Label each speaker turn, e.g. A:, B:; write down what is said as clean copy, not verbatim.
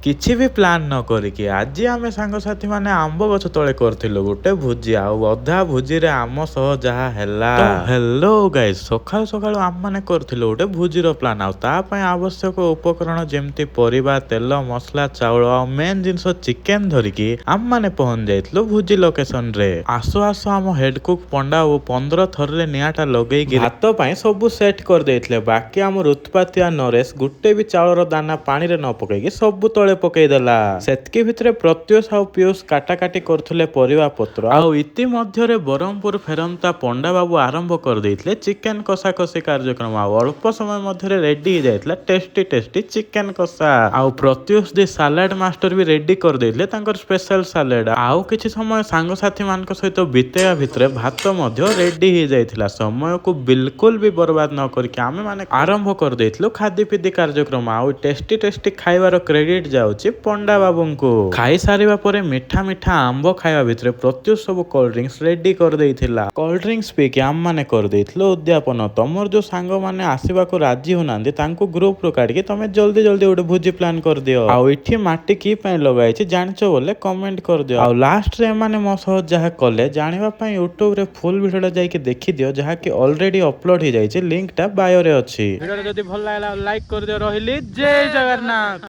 A: କିଛି ବି ପ୍ଲାନ୍ ନ କରିକି ଆଜି ଆମେ ସାଙ୍ଗସାଥି ମାନେ ଆମ୍ବ ଗଛ ତଳେ କରିଥିଲୁ ଗୋଟେ ଭୋଜି। ଆଉ ଅଧା ଭୋଜିରେ ଆମ ସହ ଯାହା ହେଲା। ହ୍ୟାଲୋ ଗାଇସ୍, ସକାଳୁ ସକାଳୁ ଆମମାନେ କରିଥିଲୁ ଗୋଟେ ଭୋଜିର ପ୍ଲାନ୍। ଆଉ ତା ପାଇଁ ଆବଶ୍ୟକ ଉପକରଣ ଯେମିତି ପରିବା, ତେଲ, ମସଲା, ଚାଉଳ ଆଉ ମେନ୍ ଜିନିଷ ଚିକେନ ଧରିକି ଆମମାନେ ପହଞ୍ଚି ଯାଇଥିଲୁ ଭୋଜି ଲୋକେସନ ରେ। ଆସୁ ଆସୁ ଆମ ହେଡ୍ କୁକ୍ ପଣ୍ଡା ଓ 15 ଥରରେ ନିଆଁଟା ଲଗେଇକି ଭାତ ପାଇଁ ସବୁ ସେଟ୍ କରିଦେଇଥିଲେ। ବାକି ଆମର ଉତ୍ପାତିଆ ନରେଶ ଗୋଟେ ବି ଚାଉଳର ଦାନା ପାଣିରେ ନ ପକେଇକି ସବୁ ତଳେ ପକେଇଦେଲା। ସେତିକି ଭିତରେ ପ୍ରତ୍ୟୁଷ ଆଉ ପିୟୁଷ କାଟାକାଟି କରୁଥିଲେ ପରିବା ପତ୍ର। ଆଉ ଇତି ମଧ୍ୟରେ ବ୍ରହ୍ମପୁର ଫେରନ୍ତା ପଣ୍ଡା ବାବୁ ଆରମ୍ଭ କରିଦେଇଥିଲେ ଚିକେନ କଷାକଷି କାର୍ଯ୍ୟକ୍ରମ। ଆଉ ଅଳ୍ପ ସମୟ ମଧ୍ୟରେ ରେଡି ହେଇଯାଇଥିଲା ଟେଷ୍ଟି ଟେଷ୍ଟି ଚିକେନ କଷା। ଆଉ ପ୍ରତ୍ୟୁଷ ଦି ସାଲାଡ ମାଷ୍ଟର ବି ରେଡି କରିଦେଇଥିଲେ ତାଙ୍କର ସ୍ପେଶାଲ ସାଲାଡ। ଆଉ କିଛି ସମୟ ସାଙ୍ଗସାଥି ମାନଙ୍କ ସହିତ ବିତେଇବା ଭିତରେ ଭାତ ମଧ୍ୟ ରେଡି ହେଇଯାଇଥିଲା। ସମୟକୁ ବିଲକୁଲ ବି ବର୍ବାଦ ନ କରିକି ଆମେ ମାନେ ଆରମ୍ଭ କରିଦେଇଥିଲୁ ଖାଦି ପିଦି କାର୍ଯ୍ୟକ୍ରମ। ଆଉ ଟେଷ୍ଟି ଟେଷ୍ଟି ଖାଇବାର କ୍ରେଡିଟ ଯାଉଛି ପଣ୍ଡା ବାବୁଙ୍କୁ। ଖାଇସାରିବା ପରେ ମିଠା ମିଠା ଆମ୍ବ ଖାଇବା ଭିତରେ ପ୍ରତ୍ୟୁଷ ସବୁ କୋଲ୍ଡ ଡ୍ରିଙ୍କସ ରେଡି କରିଦେଇଥିଲା। କୋଲ୍ଡ ଡ୍ରିଙ୍କସ ପିଇକି ଆମମାନେ କରିଦେଇଥିଲୁ ଉଦ୍ଯାପନ। ତମର ଯୋଉ ସାଙ୍ଗମାନେ ଆସିବାକୁ ରାଜି ହଉନାହାନ୍ତି, ତାଙ୍କୁ ଗ୍ରୁପରୁ କାଢିକି ତମେ ଜଲ୍ଦି ଜଲ୍ଦି ଗୋଟେ ଭୋଜି ପ୍ଲାନ୍ କରିଦିଅ। ଆଉ ଏଠି ମାଟି କି ପାଇଁ ଲଗାଇଛି ଜାଣିଛ ବୋଲେ କମେଣ୍ଟ କରିଦିଅ। ଆଉ ଲାଷ୍ଟରେ ଏମାନେ ମୋ ସହ ଯାହା କଲେ ଜାଣିବା ପାଇଁ ୟୁଟ୍ୟୁବରେ ଫୁଲ୍ ଭିଡ଼ିଓଟା ଯାଇକି ଦେଖିଦିଅ, ଯାହାକି ଅଲରେଡି ଅପଲୋଡ ହେଇଯାଇଛି। ଲିଙ୍କଟା ବାୟୋରେ ଅଛି।
B: ଭିଡ଼ିଓ ଯଦି ଭଲ ଲାଗିଲା, ଲାଇକ୍ କରିଦିଅ। ରହିଲି, ଜୟ ଜଗନ୍ନାଥ।